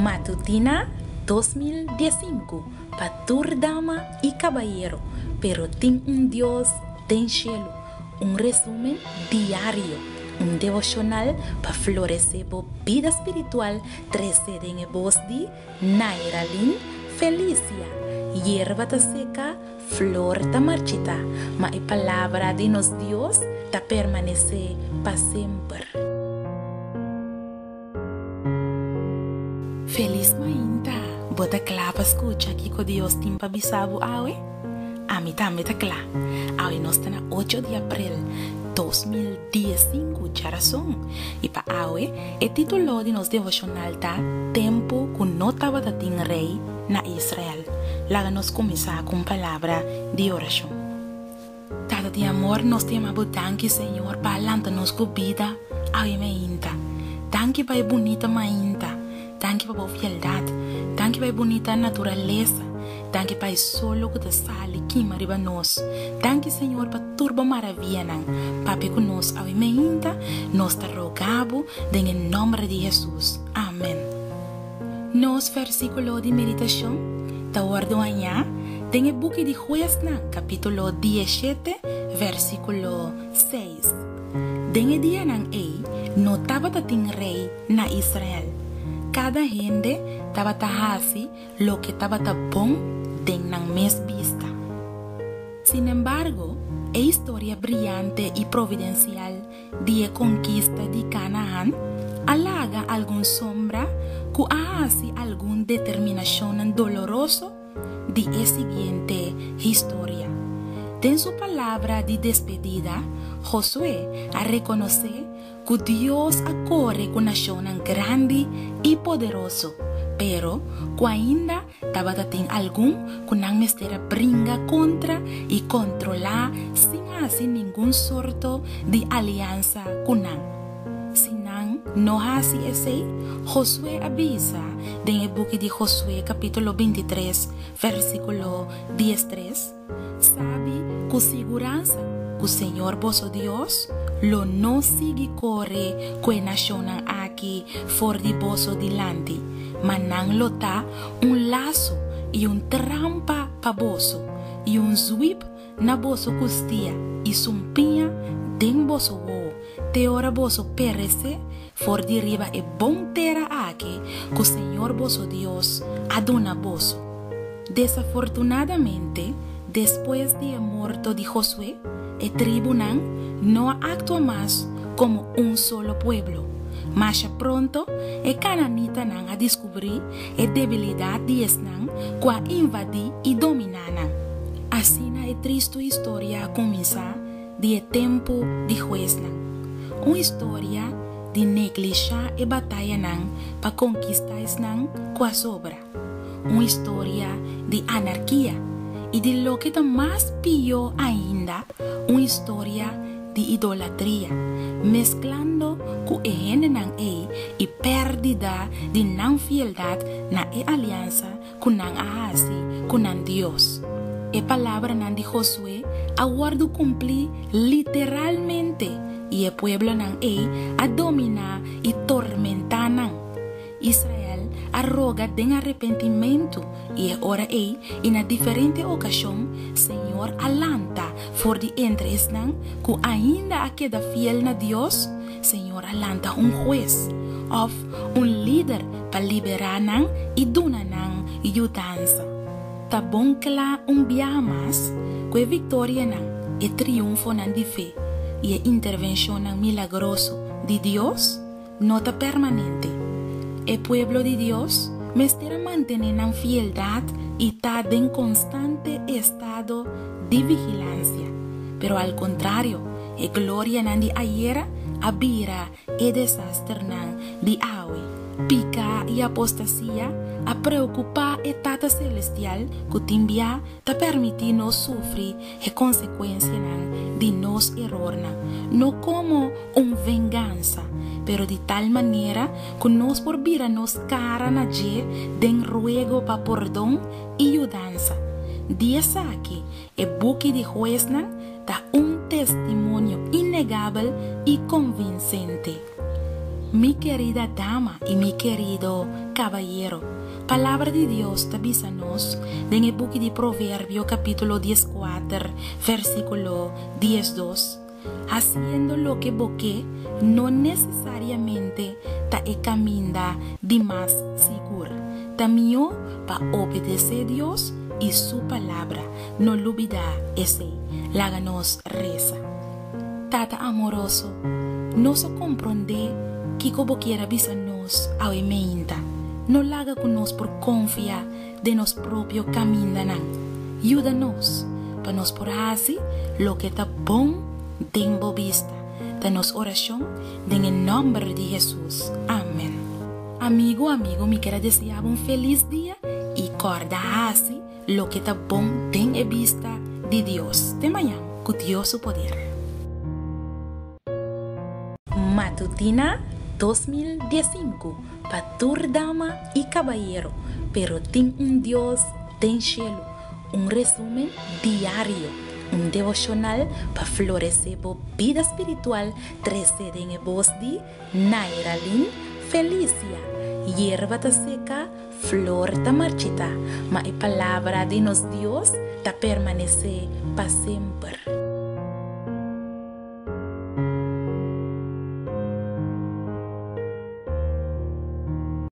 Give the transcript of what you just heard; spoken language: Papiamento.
Matutina 2015 pa tur dama i kabayero, pero tin un Dios den shelu. Un resumen diario, un devoshonal pa floresé bo bida spiritual trese den e bos di Nairalyn Felicia. Yerba ta seka, flor ta marchitá, ma e palabra di nos Dios ta permanesé pa semper. Felis mainta! Bo ta kla pa skucha kiko Dios tin pa bisa bo awe? Ami tambe ta kla. Awe nos ta na ocho di aprel 2015, djarason. I pa awe, e título di nos devoshonal ta Tempu ku no tabata tin rei na Israel. Laga nos kuminsá ku un palabra di orashon. Tata di amor, nos ta yama bo danki, Señor, pa a lanta nos ku bida awe mainta. Danki pa e bunita mainta. Danki pa bo fieldat. Danki pa e bunita naturalesa. Danki pa e solo ku ta sali kima riba nos. Danki, Señor, pa tur bo maravianan. Papia ku nos awe mainta, nos ta roga bo den e nomber di Hesus. Amen. Nos versíkulo di meditashon ta wòrdu hañá den e buki di Huesnan, kapítulo dieshete, versíkulo seis. Den e dianan ei no tabata tin rei na Israel. Kada hende tabata hasi loke tabata bon den nan mes bista. Sinembargo, e historia briante i providensial di e konkista di Kanahan a laga algun sombra ku a hasi algun determinashonnan doloroso di e siguiente historia. Den su palabra di despedida, Josué a rekonosé ku Dios a kore ku nashonnan grandi i poderoso, pero ku ainda Tabata tin algun ku nan mester a bringa kontra i kontrolá sin hasi ningun sorto di aliansa ku nan. Si nan no hasi esei, Josué a bisa den e buki di Josué kapítulo 23, versíkulo 13, Sabi ku siguransa ku Señor boso Dios lo no sigui kore ku e nashonnan aki for di boso dilanti, ma nan lo ta un laso i un trampa pa boso, i un zwip na boso kustia i sumpiña den boso wowo, te ora boso peresé for di riba e bon tera aki ku Señor boso Dios a duna boso. Desafortunadamente, despues di e morto di Josué, e tribunan no a aktua mas komo un solo pueblo. Masha pronto, e kananitanan a diskubrí e debilidat di esnan ku a invadí i dominá nan. Asina e tristu historia a kuminsá di e tempu di huesnan, un historia di neglishá e batayanan pa konkistá esnan ku a sobra. Un historia di anarkia i di loke ta mas pió ainda, un historia di idolatria, mesklando ku e hendenan ei i pèrdida di nan fieldat na e aliansa ku nan a hasi ku nan Dios. E palabranan di Josué a wòrdu kumplí literalmente i e pueblonan ei a dominá i tormentá nan. Israel a roga den arepentimentu i e ora ei i na diferente okashon Señor a lanta for di entre esnan ku ainda a keda fiel na Dios, Señor a lanta un hues, òf un lider pa liberá nan i duna nan yudansa. Ta bon kla un biaha mas ku e viktorianan, e triunfonan di fe i e intervenshonnan milagroso di Dios no ta permanente. E pueblo di Dios mester a mantené nan fieldat i ta den konstante estado di vigilansia. Pero al kontrario, e glorianan di ayera a bira e desasternan di awe. Piká i apostasia a preokupá e Tata Selestial ku tin bia ta permití nos sufri e konsekuensianan di nos erornan, no komo un vengansa, pero di tal manera ku nos por bira nos kara na dje den ruego pa pordon i yudansa. Di esaki, e buki di Huesnan ta un testimonio innegabel i konvinsente. Mi kerida dama i mi kerido kabayero, Palabra di Dios ta bisa nos den e buki di Proverbio kapítulo 14, versíkulo 12, Hasiendo loke bo ke no nesesariamente ta e kaminda di mas sigur. Ta mihó pa obedesé Dios i su Palabra. No lubidá esei. Laga nos resa. Tata amoroso, nos a komprondé kiko bo kier a bisa nos awe meinta. No laga ku nos por konfia den nos propio kamindanan. Yuda nos pa nos por hasi loke ta bon den bo bista. Ta nos orashon den e nòmber di Hesus. Amen. Amigu, amigu, mi kier a deseá bo un felis dia i kòrda hasi loke ta bon den e bista di Dios. Te mañan, ku Dios su poder. Matutina 2015 pa tur dama i kabayero, pero tin un Dios den shelu. Un resumen diario, un devoshonal pa floresé bo bida spiritual trese den e bos di Nairalyn Felicia. Yerba ta seka, flor ta marchitá, ma e palabra di nos Dios ta permanesé pa semper.